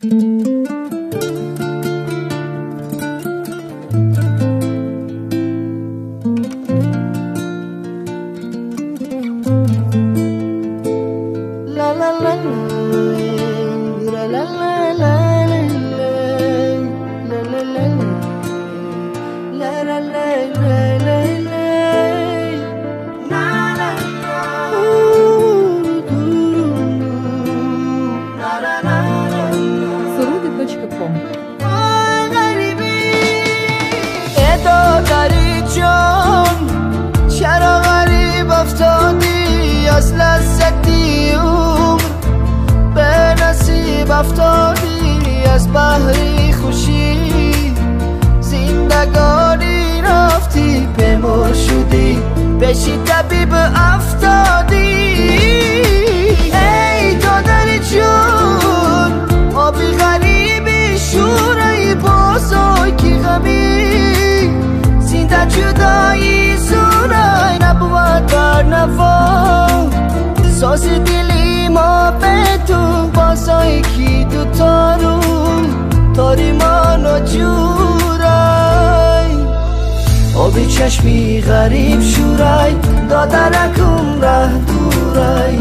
La la la la la la la la la la la la la la la. Суруды.ком. چرا غریب افتادی از لذتی عمر، به نصیب افتادی از بحری خوشی، زندگانی رفتی پیمار شدی پیشی طبیب افتادی. ای دادر جون آبی غریبی شورای بازای کی غمی، زنده جدایی سورای نبود بر نوا، ساز دلی ما به تو بازای کی دو تارو تاری ما نجورای، آبی چشمی غریب شورای دادرکم ره دورای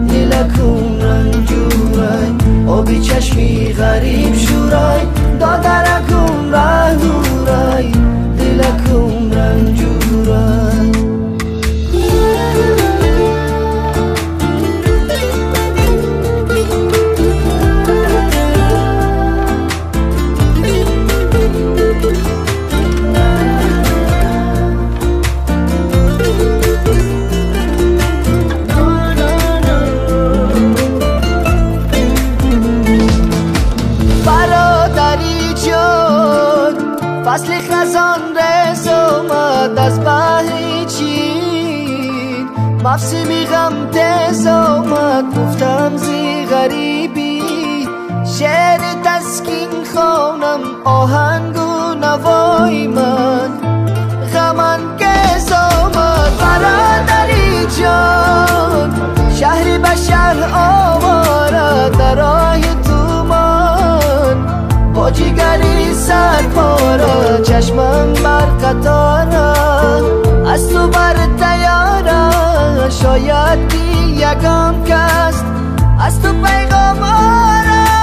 دلکم رنجورای، آبی چشمی غریب شورای دادرکم ره دورای دلکم رنجورای. فصل خزان رس آمد از بحر چین، موسم غم تیز آمد گفتم زی غریبی، شعر تسکین خوانم آهنگ و نوای من غم انگیز آمد. برادری جان شهری به شهر آواره در راه تو من، با جگری سر پاره چشمم بر قطاره از تو بر تیاره، شاید که یکم کس از تو پیغام آرم.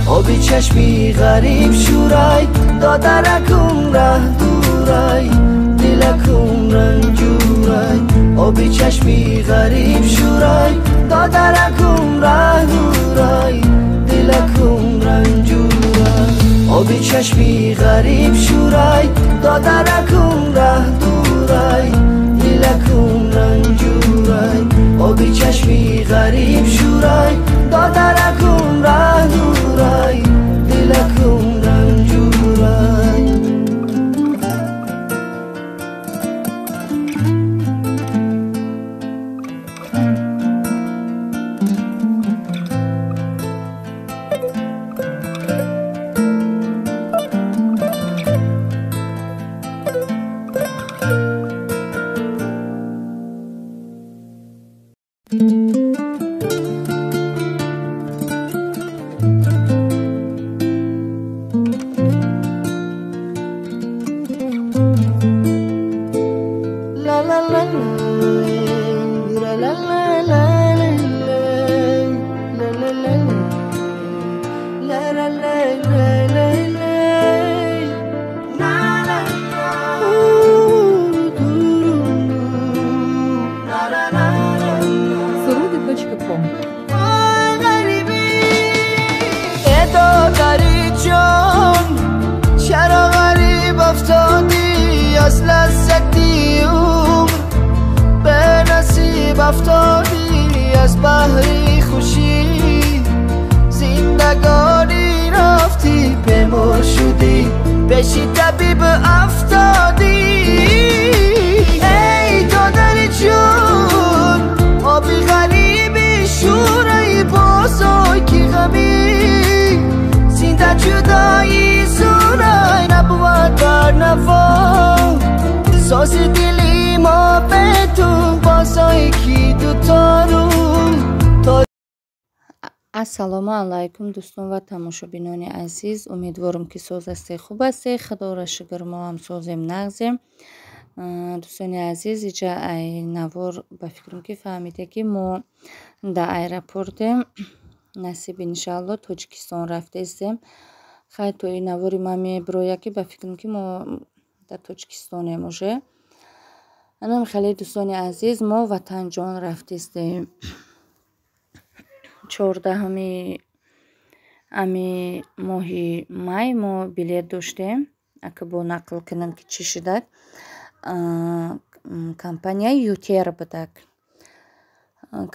آبی چشمی غریب شورای دادرکم ره دورای دلکم رنجورای، آبی چشمی غریب شورای دادرکم ره دورای دلکم رنجورای، آبی چشمی غریب شورای دادرکم ره دورای دلکم رنجورای، آبی چشمی غریب شورای دادرکم ره دورای دلکم رنجورای. La la la la la la la la la la la la la la. Суруды.ком. چرا غریب افتادی از لذتی عمر، به نصیب افتادی از بحری خوشی، زندگانی رفتی پیمار شدی پیشی طبیب افتادی. ای دادر جون آبی غریبی شورای بازای کی غمی، زنده جدایی سورای نبود بر نوا، ساز دلی ما به تو بازای کی دو تارو. Ассалому алайкум, дӯстон ва тамошобинони азиз. Умедворам, ки соз ҳастед, хуб ҳастед. Худоро шукр, мо ҳам созем, нағзем. Дӯстони азиз, иҷа ай навор ба фикрам, ки фаҳмиде, ки мо дар аэропортем. Насиб, иншаалло, Тоҷикистон рафтаистем. Хай, то ин навори ман мебирояд, ки ба фикрам, ки мо дар Тоҷикистонем уже. Анам хеле, дӯстони азиз, мо Ватанҷон рафтаистем. 14-уми ами моҳи май мо билет доштем. Ака бо нақл кунам, ки чӣ шудак. Компанияи Ютер будак.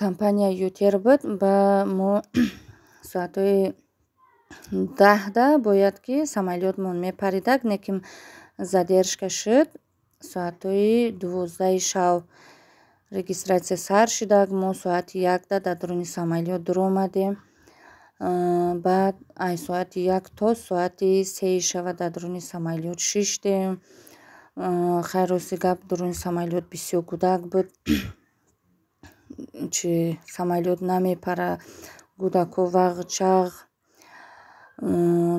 Компания Ютер буд, ба мо соатҳои 10-да бояд ки самолётмон мепаридак, лекин задержка шуд. Соатҳои 12-и шав регистрация сар шудак. Мо соати 1-да дар дуруни самолёт дуромадем. Баъд ай соати 1 то соати 3-и шава дар дуруни самолёт шиштем. Хайр, рости гап, дуруни самолёт бисёр гудак буд. Чи самолёт намепара, гудакҳо вағ-чағ.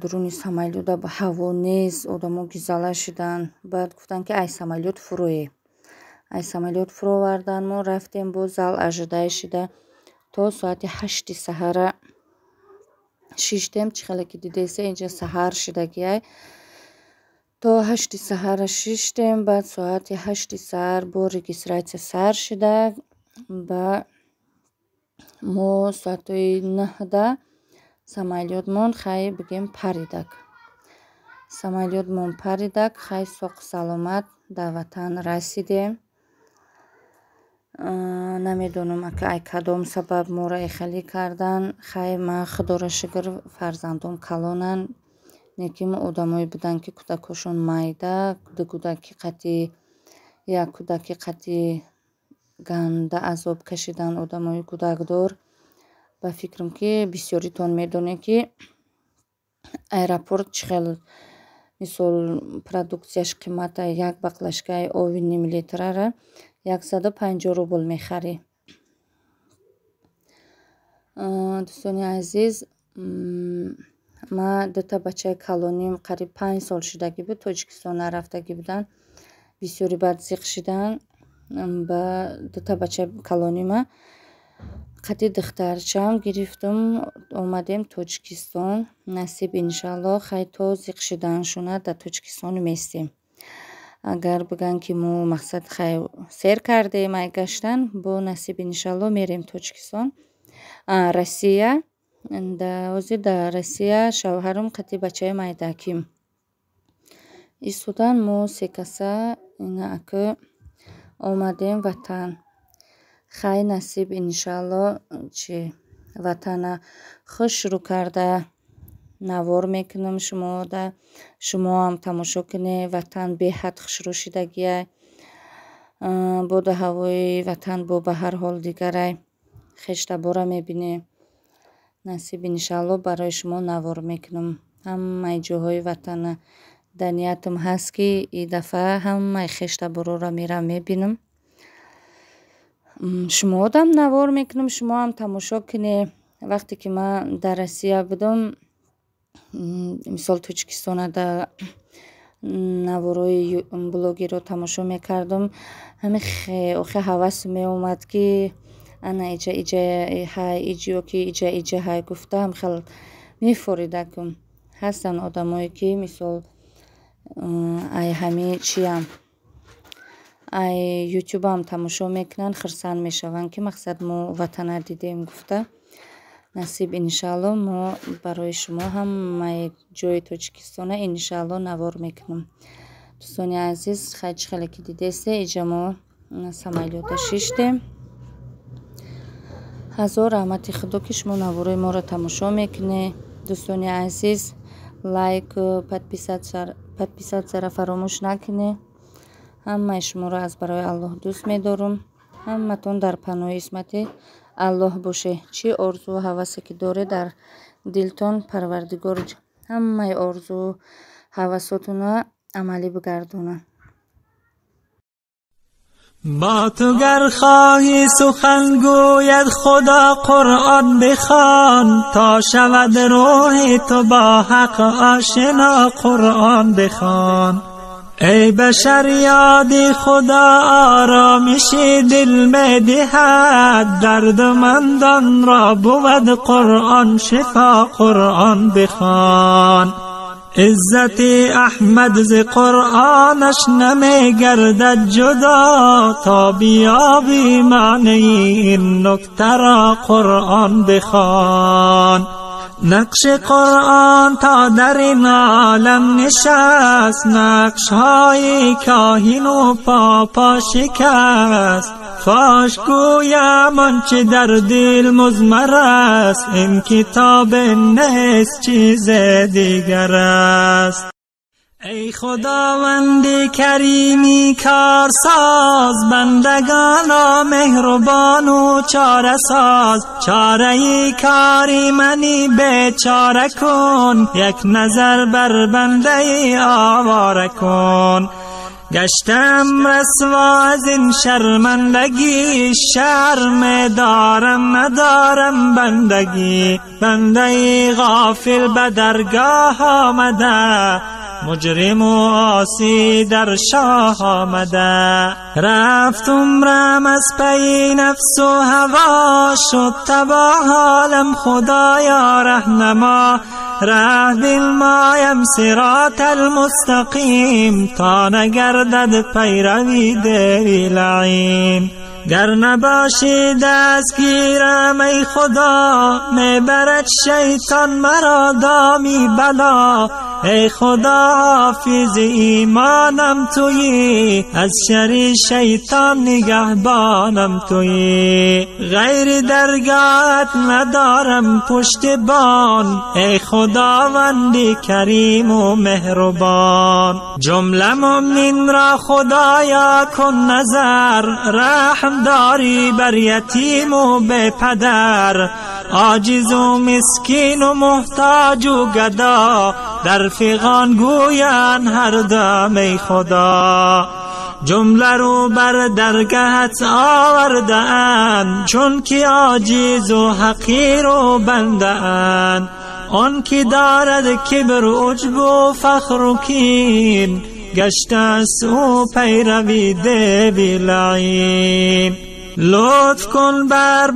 Дуруни самолёта ҳаво нест, одамо гизала шуданд. Баъд гуфтанд, ки ай самолёт фуроед. Ай самолёт фуровардан, мо рафтем, боз зал ожидание шуда то соати 8-и саҳара шиштем. Чӣ хеле ки дидеса, инҷа саҳар шудагиай. То 8-и саҳара шиштем, баъд соати 8-и саҳар бо регистрация сар шуда, ба мо соатҳои 9-да самолётмон, хай, бигем, паридак. Самолётмон паридак, хай, соқу саломат дар ватан расидем. Намедонам, ака, ай кадом сабаб моро эхелӣ кардан. Хай, ман, худоро шукр, фарзандом калонанд, лекин одамое буданд, ки кӯдакҳошон майда, ду кӯдаки қатӣ, як кӯдаки қатӣ ганда азоб кашиданд одамои кӯдакдор. Ба фикрам, ки бисёритон медонед, ки аэропорт чӣ хел, мисол, продукцияш қимата. Як баклажкаи оби нимлитрара 150 рубл мехарӣ. Дӯстони азиз, ман дута бачаи калоним қариб 5 сол шудагӣ буд, Тоҷикистон нарафтагӣ буданд. Бисёри баъд зиқ шиданд. Ба дута бачаи калонима қадди духтарчаам гирифтум, омадем Тоҷикистон. Насиб, иншаалло, хай, то зиқ шиданшона дар Тоҷикистон местем. Агар бигӯянд, ки мо, мақсад, хай, сер кардем ай гаштан, бо насиб, иншаалло, мерем Тоҷикистон, Россия. Ҳозир дар Россия шавҳарам қадди бачаи майдаким истодан. Мо се каса ина ака омадем ватан. Хай, насиб, иншаалло, чи ватана хушрӯ карда навор мекунам шумода, шумоам тамошо кунед. Ватан беҳад хушрӯ шидагиай. Боду ҳавои ватан бо ба ҳар ҳол дигарай. Хештабора мебинем. Насиб, иншаалло, барои шумо навор мекунам ҳамаи ҷоҳои ватана. Дар ниятам ҳаст, ки и дафъа ҳамаи хештабороро мерам, мебинам. Шумоодам навор мекунам, шумоам тамошо кунед. Вақте ки ман дар Россия будам, мисол, Тоҷикистона дар наворои блогерро тамошо мекардам, ҳамин охи ҳавас меомад, ки ана иҷа иҷа ҳай, иҷиё ки иҷа иҷа ҳай гуфта, хел мефоридакум. Ҳастанд одамое, ки, мисол, ай ҳами чиям, ай Ютубам тамошо мекунанд, хурсанд мешаванд, ки, мақсад, мо ватана дидем гуфта. Насиб, иншаалло, мо барои шумо ҳамаи ҷои Тоҷикистона, иншаалло, навор мекунам. Дӯстони азиз, хай, чӣ хеле ки дидесте, иҷа мо самолёта шиштем. Ҳазор раҳмати худо, ки шумо наворои моро тамошо мекунед. Дӯстони азиз, лайк, подписатьсяро фаромӯш накунед. Ҳамаи шуморо аз барои Аллоҳ дӯст медорам. Ҳаматон дар паноҳи исмати Аллоҳ боше. Чӣ орзуу ҳавасе ки доред дар дилтон, Парвардигор ҳамаи орзуу ҳавасотонро амалӣ бигардонад. با تو گر خواهی سخن گوید خدا قرآن بخوان، تا شود روح تو با حق آشنا قرآن بخوان. ای بشر یاد خدا آرامش دل می دهد، دردمندان را بود قرآن شفا قرآن بخوان. عزت احمد ز قرآنش نمی گردد جدا، تا بیابی معنی این نکته را قرآن بخوان. نقش قرآن تا در این عالم نشست، نقش های کاهن و پاپا شکست. فاش گویم آنچه در دل مضمر است، این کتاب نیست چیز دیگر است. ای خداوند کریمی کارساز، بندگان را مهربان و چاره ساز. چاره کاری منی بیچاره کن، یک نظر بر بنده آواره کن. گشتم رسوا از این شرمندگی، شرم دارم ندارم بندگی. بنده غافل به درگاه آمده، مجرم و عاصی در شاه آمده. رفت عمرم از پی نفس و هوا، شد تباه حالم خدایا رهنما. ره بنمایم صراط المستقیم، تا نگردد پیروی دیو لعین. گر نباشی دستگیرم ای خدا، میبرد شیطان مرا دامی بلا. ای خدا حافظ ایمانم تویی، از شر شیطان نگهبانم تویی. غیر درگاهت ندارم پشتبان، ای خداوند کریم و مهربان. جمله مؤمن را خدایا کن نظر، رحم داری بر یتیم و به پدر. عاجز و مسکین و محتاج و گدا، در فغان گویند هر دم ای خدا. جمله رو بر درگهت آورده اند، چون که عاجز و حقیر و بنده اند. آن که دارد کبر و عجب و فخر و کین، گشته است او پیروی دیو لعین. لطف کن بر